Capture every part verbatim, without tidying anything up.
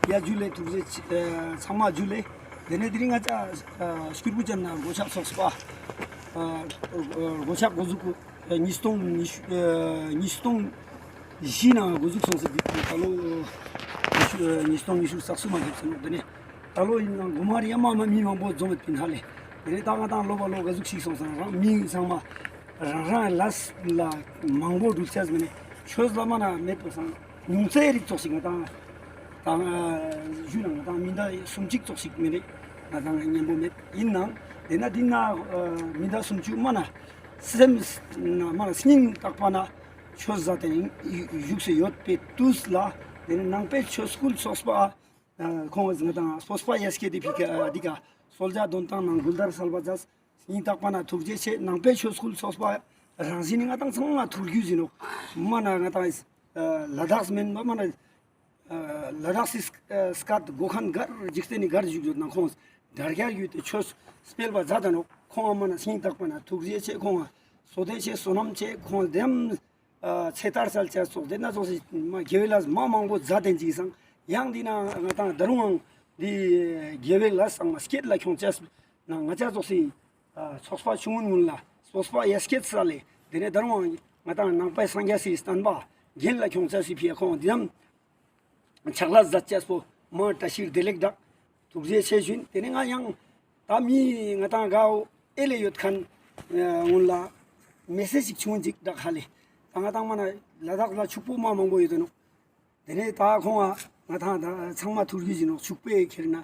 ཡ་ཇུ་ལེ། ཐུགས་རྗེ་ཆེ། ཚང་མ་ཇུ་ལེ། དེ་ནས་དེ་རིང་ང་ཅག་སྐྱུར་བུ་ཅན་ན་གོ་ཆག་ཚོགས་པ། གོ་ཆག་གོ་ཟུག་ཉིས་སྟོང་ཉི་ཤུ་ཉིས་སྟོང་བཞི་ན་གོ་ཟུག་སོང་ཟེར་གི། ད་ལོ་ཉི་ཤུ་ཉིས་སྟོང་ཉི་ཤུ་རྩ་གསུམ་མ་ཟེར་ནོག། དེ་ནས་ད་ལོ་ཡིན་ན་གོ་མ་རི་ཡ་མ་མ་མི་མང་པོ་འཛོམས་མེད་པིན་ཧ་ལེ། དེ་ནས་ད་ང་ཏང་ལོ་བ་ལོ་ག་ཟུག་ཞིག་སོང་སང་རང་མི་ཚང་མ་རང་རང་ལས་ལ་མང་པོ་འགྲུལ་ཆས་མེད་ནས་ཆོས་ལ་མ་ན་མེད་པ་སང་ཉུང་ཚེ་རིག་ཙོགས་ཤིག་ང་ཏང་ད་ཞུ་ན་ང་ཏང་མི་ད་སུམ་ཅུ་ཙོགས་ཤིག་མེད་ནས་ང་ཏང་ཉན་པོ་མེད། ཡིན་ནང་དེ་ན་དེ་ན་མི་ད་སུམ་ཅུ་མ་ན་སེམས་ན་མ་ན་སྙིང་ཐག་པ་ན་ཆོས་ཟ་དེ་བཞུགས་སེ་ཡོད་པའི་དུས་ལ། དེ་ནས་ནང་པའི་ཆོས་སྐུལ་ཚོགས་པ་ཁོང་ང་ཏང་སྤོས་པ་ཡ་སྐྱེད་དེ་ཕི་ཀ་འདི་ཀ་གསོལ་ཇ་འདོན་སྟངས་ནང་གུལ་དར་སལ་བ་ཛས་སྙིང་ཐག་པ་ན་ཐུགས་རྗེ་ཆེ། ནང་པའི་ཆོས་སྐུལ་ཚོགས་པ་རང་བཞིན་ནི་ང་ཏང་ཚང་མ་ཐུགས་རྒྱུས་ཡིན་ནོག། མ་ན་ང་ཏང་ལ་དྭགས་མེན་པ་མ་ན་ལ་དྭགས་སི་སྐད་གོ་མཁན་གར་འཇིག་རྟེན་ནི་གར་བཞུགས་ཡོད་ན་ཁོང་དར་རྒྱས་ཡོད་དེ་ཆོས་སྤེལ་བ་མཛད་ད་ནོག། ཁོང་ཨ་མ་ན་སྙིང་ཐག་པ་ན་ཐུགས་རྗེ་ཆེ། ཁོང་ང་བསོད་བདེ་ཆེ་བསོད་ནམས་ཆེ། ཁོང་དེམ་ཚེ་ཐར་སལ་ཆ་ཙོགས་དེ་ན་ཙོགས་སི་མ་དགེ་བའི་ལས་མ་མང་པོ་མཛད་དེན་ཅིག་སང་ཡང་འདི་ན་ང་ཏང་ད་རུང་ཨང་འདི་དགེ་བའི་ལས་སང་མ་སྐྱེད་ལ་ཁྱོང་ཆས་ན་ང་ཅག་ཙོགས་སི་ཚོགས་པ་ཆུང་ངུན་ངུན་ལ་སྤོས་པ་ཡ་སྐྱེད་ས་ལེ། དེ་ནས་ད་རུང་ང་ཏང་ནང་པའི་སངས་རྒྱས་སི་བསྟན་པ་རྒྱན་ལ་ཁྱོང་ཆ་སི་ཕི་ཡ་ཁོང་འདི་ནམ་ཕྱག་ལས་མཛད་ཅེས་པོ་མ་བཀྲ་ཤིས་བདེ་ལེགས་བསྒྲགས། ཐུགས་རྗེ་ཆེ་ཞུ་ཡིན། དེ་ནས་ང་ཡང་ད་མི་ང་ཏང་གའོ་ཨེ་ལེ་ཡོད་མཁན་ངུན་ལ་མེ་སེ་ཇི་ཞིག་ཆུང་ཅིག་བསྒྲགས་ཧ་ལེ། ད་ང་ཏང་མ་ན་ལ་དྭགས་ལ་ཕྱུག་པོ་མ་མང་པོ་ཡོད་དེ་ནོག། དེ་ནས་ད་ཁོང་ང་ང་ཏང་ད་ཚང་མ་ཐུགས་རྒྱུས་ཡིན་ནོག། ཕྱུག་པོའི་ཁྱེར་ན་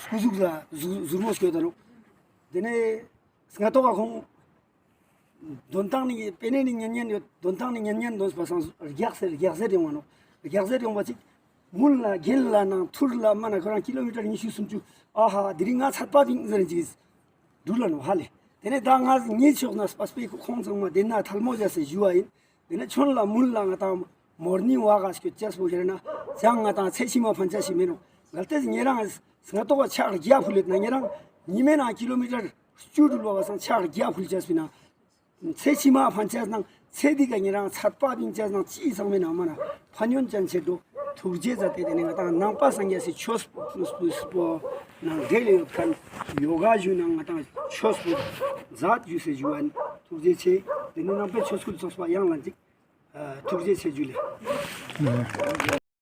སྐུ་གཟུགས་ལ་ཟུར་མོ་སྐྱོད་ད་ནོག། དེ་ནས་སྔ་ཏོག་ག་ཁོང་དོན་ཐང་ནི་པེ་ནེ་ནི་ཉན་ཉན་ཡོད། དོན་ཐང་ནི་ཉན་ཉན་དོན་པ་སང་རྒྱགས་ཟེར་རྒྱགས་ཟེར་ཡོང་བ་ནོག། རྒྱགས་ཟེར་ཡོང་བ་ཅིག་མུན་ལ་རྒྱན་ལ་ནང་ཐུར་ལ་མ་ན་ཁོ་རང་ཀི་ལོ་མི་ཊར་ཉི་ཤུ་སུམ་ཅུ་ཨ་ཧ་དེ་རིང་ང་ཚད་པ་བིང་ཟེར་ཅིག་འགྲུལ་ལ་ནོག་ཧ་ལེ། དེ་ནས་ད་ང་ངའི་ཕྱོགས་ན་སྤེ་ཁོང་ཚང་མ་དེ་ན་ཐལ་མོ་བྱས་སེ་ཞུ་བ་ཡིན། དེ་ནས་ཆོན་ལ་མུན་ལ་ང་ཏང་མོར་ནིང་ཝག་ག་སྐྱོད་ཅེས་པོ་ཁྱེར་ན་ཅང་ང་ཏང་ཚེ་ཕྱི་མ་ཕན་ཆ་ཞིག་མེད་ནོག། གལ་ཏེ་ཉེ་རང་སྔ་ཏོག་ག་ཕྱག་རྒྱ་ཕུལ་ལེད་ན་ཉེ་རང་ཉི་མའི་ནང་ཀི་ལོ་མི་ཊར་བཅུ་འགྲུལ་བ་བ་སང་ཕྱག་རྒྱ་ཕུལ་ཅེས་པིན་ན། ཚེ་ཕྱི་མ་ཕན་ཆ་ནང་ཚེ་འདི་ག་ཉེ་རང་ཚད་པ་བིང་ཅེས་ནང་ཅི་ཚང་མའི་ནང་མ་ན་ཕན་ཡོན་ཅན་ཆེ་འགྲོ། ཐུགས་རྗེ་མཛད་དེ་དེ་ནས་ང་ཏང་ནང་པ་སངས་རྒྱས་སི་ཆོས་པོ་ནང་འབྲེལ་ཡོད་མཁན་ཡོ་ག་ཞུ་ན་ང་ཏང་ཆོས་པོ་མཛད་ཞུ་སེ་ཞུ་བ་ཡིན། ཐུགས་རྗེ་ཆེ། དེ་ནས་ནང་པའི་ཆོས་སྐུལ་ཚོགས་པ་ཡང་ལ་ཅིག་ཐུགས་རྗེ་ཆེ་ཞུ་ལེ།